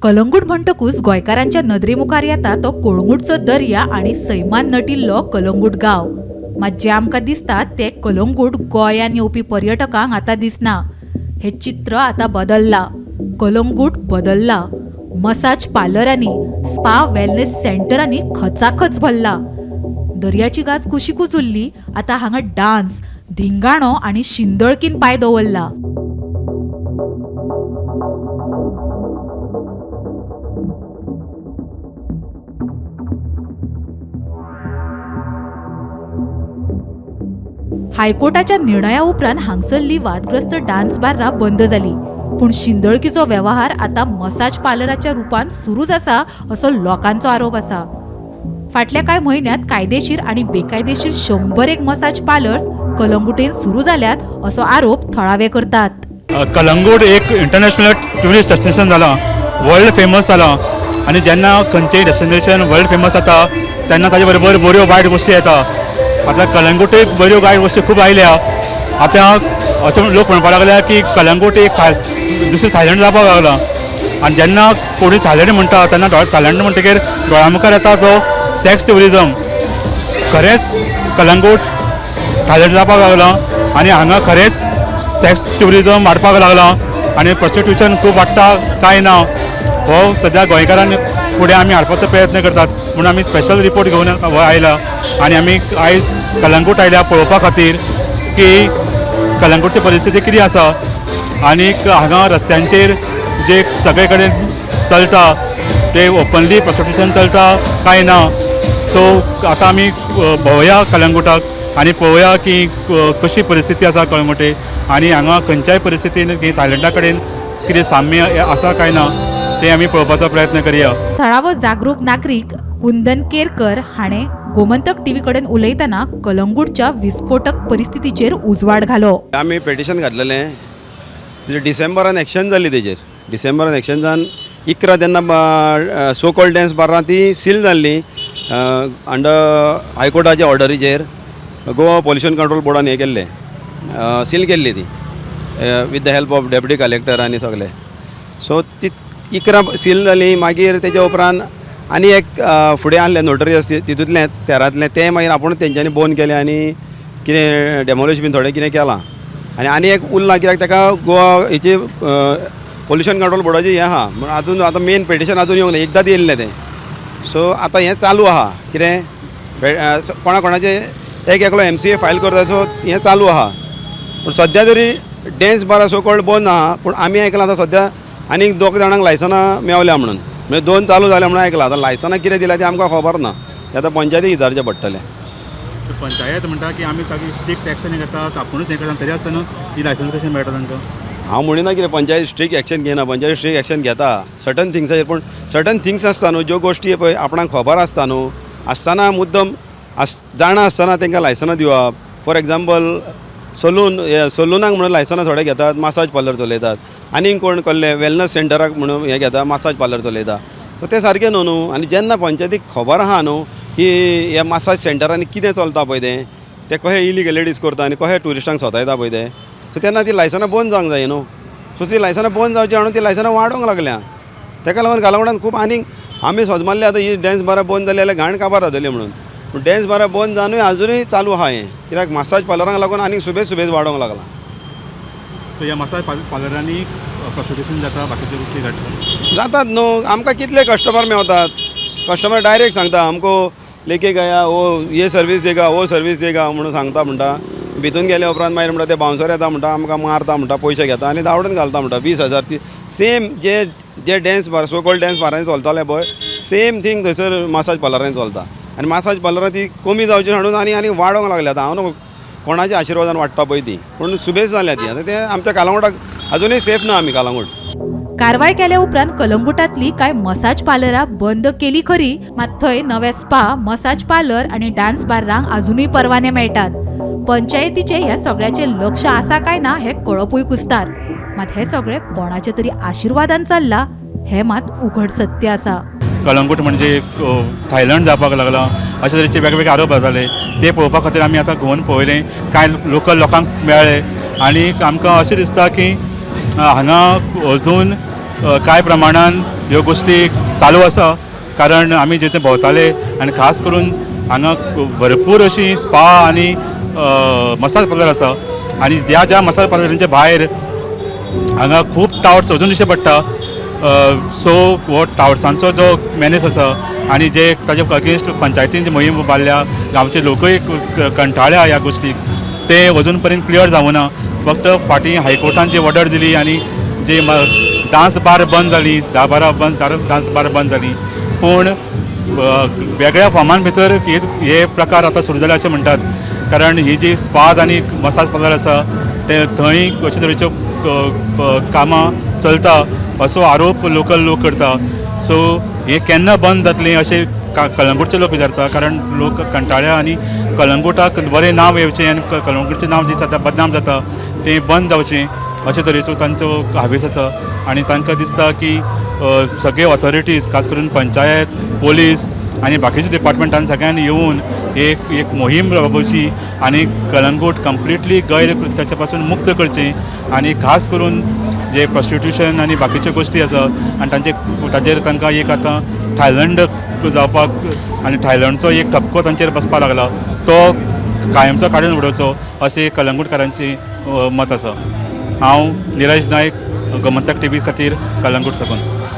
कलंगूट म्हणटकूच गोंयकारांच्या नदरे मुखार येता तो कोळंगूटचो दर्या आनी सैमान नटिल्लो कलंगूट गांव. मात जें आमकां दिसता तें कलंगूट गोंयान येवपी पर्यटकांक आतां दिसना. हें चित्र आतां बदल्लां. कलंगूट बदल्लां. मसाज पार्लरांनी, स्पा वेलनेस सेंटरांनी खचाखच भरला. दर्याची गाज कुशिकूच उरली, आतां हांगा डान्स, धिंगाणो आनी शिंदळकीन पांय दवरला. हायकोर्टाच्या निर्णया उपरांत हांगसरली वादग्रस्त डान्स बार्रां बंद जाली, पूण शिंदळकीचो वेव्हार आतां मसाज पार्लराच्या रुपान सुरूच आसा असो लोकांचो आरोप आसा. फाटल्या कांय म्हयन्यांत कायदेशीर आनी बेकायदेशीर 100 मसाज पार्लर्स कलंगुटेन सुरू जाल्यात असो आरोप थळावे करतात. कलंगूट एक इंटरनॅशनल ट्युरिस्ट डेस्टिनेशन जालां, वर्ल्ड फेमस जालां आनी जेन्ना खंयचेय डेस्टिनेशन वर्ल्ड फेमस जाता तेन्ना ताजे बरोबर बऱ्यो वायट गोश्टी येता. आतां कलंगूटेक बऱ्यो वायट गोश्टी खूब आयल्या. आतां अशें लोक म्हणपाक लागल्या की कलंगूट एक दुसरें थायलंड जावपाक लागलां आनी जेन्ना कोणी थायलंड म्हणटा तेन्ना थायलंड म्हणटकीर दोळ्या मुखार येता तो सेक्स ट्युरिजम. खरेंच कलंगूट थायलंड जावपाक लागलां आनी हांगा खरेंच सेक्स ट्युरिजम वाडपाक लागलां आनी प्रोस्टिट्यूशन खूब वाडटा काय ना हो सद्या गोंयकारांनी फुडें आमी हाडपाचो प्रयत्न करतात म्हणून आमी स्पेशल रिपोर्ट घेवन हो आयला आनी आमी आयज कलंगूट आयल्या पळोवपा खातीर की कलंगूटची परिस्थिती कितें आसा आनी हांगा रस्त्यांचेर जे सगळे कडेन चलता ते ओपनली प्रोस्टिट्यूशन चलता काय ना. सो आतां आमी भोंवया कलंगूटाक आनी पळोवया की कशी परिस्थिती आसा कळंगूटे आनी हांगा खंयच्याय परिस्थितीन की थायलंडा कडेन कितें साम्य आसा काय ना तें आमी पळोवपाचो प्रयत्न करया. थळावो जागरूक नागरीक कुंदन केरकर हाणें गोमंतक टीव्ही कडेन उलयतना कलंगूटच्या विस्फोटक परिस्थितीचेर उजवाड घालो. आमी पेटिशन घातलेलें, डिसेंबरान एक्शन जाली तेजेर. डिसेंबरान एक्शन जावन 11 तेन्ना सो कॉल्ड डॅन्स बार्रां ती सील जाल्ली अंडर हायकोर्टाच्या ऑर्डरीचेर. गोवा पोल्युशन कंट्रोल बोर्डान हें केल्लें, सील केल्ली ती with the help of deputy collector आनी सगळे. सो ती 11 सील जाली. मागीर तेच्या उपरांत आनी एक फुडें आहलें नोटरी आसली तितूंतलें तेरांतलें तें मागीर आपूण तेंच्यांनी बंद केलें आनी कितें डेमोलिश बीन थोडें कितें केलां आनी आनी एक उरलां कित्याक ताका गोवा हेची पोल्युशन कंट्रोल बोर्डाची हें आहा म्हूण आजून आतां मेन पेटिशन आजून येवंक ना, एकदांच येयल्लें तें. सो आतां हें चालू आहा कितें कोणा कोणाचें एक एकलो MCA file करता. सो हें चालू आहा पूण सद्या तरी डॅन्स बारां सो कॉल्ड बंद आहा. पूण आमी आयकलां आतां सद्या आनीक 2 जाणांक लायसनां मेवल्या म्हणून, म्हणजे 2 चालू जाल्या म्हणून आयकलां. आतां लायसनां कितें दिल्या तें आमकां खबर ना, तें आतां पंचायतीक विचारचें पडटलें. पंचायत म्हणटा की आमी सगळी स्ट्रिक्ट एक्शन घेतात, आपुणूच हें करता, तरी आसतना ही लायसन्स कशें मेळटा तांकां? हांव म्हणिना कितें पंचायत स्ट्रिक्ट एक्शन घेयना, पंचायत स्ट्रिक्ट एक्शन घेता सर्टन थिंग्साचेर. पूण सर्टन थिंग्स आसता न्हू, ज्यो गोश्टी पळय आपणाक खबर आसता न्हू, आसतना मुद्दम जाणा आसतना तांकां लायसनां दिवप. फॉर एग्जाम्पल सलून, सलुनाक म्हणून लायसनां थोडे घेतात, मासाज पार्लर चलयतात, आनीक कोण कसले वेलनस सेंटराक म्हणून हें घेता, मासाज पार्लर चलयता. सो तें सारकें न्हू न्हू. आनी जेन्ना पंचायतीक खबर आहा न्हू की ह्या मासाज सेंटरांनी कितें चलता पळय तें, तें कशें इलिगलिटीज करता आनी कशें ट्युरिस्टांक सतायता पळय तें, सो तेन्ना ती लायसनां बंद जावंक जाय न्हू. सो ती लायसनां बंद जावची म्हणून ती लायसनां वाडोवंक लागल्या. तेका लागून कलंगूटान खूब आनीक आमी सोदमारले आतां ही डॅन्स बारां बंद जाली जाल्यार घाण काबार जातली म्हणून, पूण डॅन्स बारां बंद जावनूय आजुनूय चालू आहा हें, कित्याक मासाज पार्लरांक लागून आनीक सुबेज सुबेज वाडोवंक लागला. सो ह्या मसाज पार्लरांनी प्रोस्टिट्यूशन जाता, बाकीच्यो गोश्टी घडटा जातात न्हू. आमकां कितले कस्टमर मेवतात, कस्टमर डायरेक्ट सांगता आमको लेके गया वो ये सर्वीस देगा वो सर्वीस देगा म्हणून सांगता. म्हणटा भितून गेल्या उपरांत मागीर म्हणटा ते बाउन्सर येता म्हणटा आमकां मारता म्हणटा, पयशे घेता आनी धांवडून घालता म्हणटा 20,000. ती सेम जे जे dance bar so called dance बारांनी चलताले पळय सेम थींग थंयसर मासाज पार्लरांनी चलता. आनी मासाज पार्लरां ती कमी जावची म्हणून आनी आनी वाडोवंक लागल्या. आतां हांव न्हू कोणाच्या आशिर्वादान वाडटा पळय ती, पूण सुबेज जाल्या ती. आतां ते आमच्या कलंगूटाक अजुनूय सेफ ना आमी कलंगूट. कारवाय केल्या उपरांत कलंगूटांतली कांय मसाज पार्लरां बंद केली खरी, मात थंय नवे स्पा, मसाज पार्लर आनी डान्स बार्रांक अजुनूय परवाने मेळटात. पंचायतीचे ह्या सगळ्याचें लक्ष आसा काय ना हें कळपूय कुस्तार. मात हें सगळें कोणाच्या तरी आशिर्वादान चल्लां हें मात उघड सत्य आसा. कलंगूट म्हणजे थायलंड जावपाक लागलां अशे तरेचे वेगवेगळे आरोप जाताले, ते पळोवपा खातीर आमी आतां घुंवन पळयलें, कांय लोकल लोकांक मेळ्ळे आनी आमकां अशें दिसता की हांगा अजून कांय प्रमाणान ह्यो गोश्टी चालू आसा, कारण आमी जिथे भोंवताले आनी खास करून हांगा भरपूर अशी स्पा आनी मसाज पार्लर आसा आनी ज्या ज्या मसाज पार्लरांच्या भायर हांगा खूब टावर्स अजून दिश्टी पडटा. सो हो टावर्सांचो जो मॅनेज आसा आनी जे ताजे अगेन्स्ट पंचायतीन जी मोहीम बांदल्या, गांवचे लोकूय कंटाळ्या ह्या गोश्टीक, ते अजून पर्यंत क्लियर जावना. फक्त फाटीं हायकोर्टान जी ऑर्डर दिली आनी जे डांस बार बंद जाली, 10-12 बंद डांस बार बंद जाली, पूण वेगळ्या फॉर्मान भितर हे प्रकार आतां सुरू जाले अशें म्हणटात. कारण ही जी स्पाज आनी मसाज पार्लर आसा ते थंय अशे तरेच्यो कामां चलता असो आरोप लोकल लोक करता. सो हे केन्ना बंद जातलें अशें कलंगूटचे लोक विचारता, कारण लोक कंटाळ्या आनी कलंगूटाक बरें नांव येवचें आनी कलंगूटचें नांव जें जाता बदनाम जाता तें बंद जावचें अशे तरेचो तांचो हावेस आसा. आनी तांकां दिसता की सगळे ऑथॉरिटीज खास करून पंचायत, पोलीस आनी बाकीच्या डिपार्टमेंटान सगळ्यांनी येवन एक एक मोहीम राबोवची आनी कलंगूट कंप्लिटली गैरकृत्याच्या पासून मुक्त करचें आनी खास करून जे प्रोस्टिट्युशन आनी बाकीच्यो गोश्टी आसा आनी ताजेर तांकां एक आतां थायलंड जावपाक आनी थायलंडचो एक ठपको तांचेर बसपाक लागला तो कायमचो काडून उडोवचो अशें कलंगूटकारांचें मत आसा. हांव निरज नायक, गोमंतक टीव्ही खातीर कलंगूट साकून.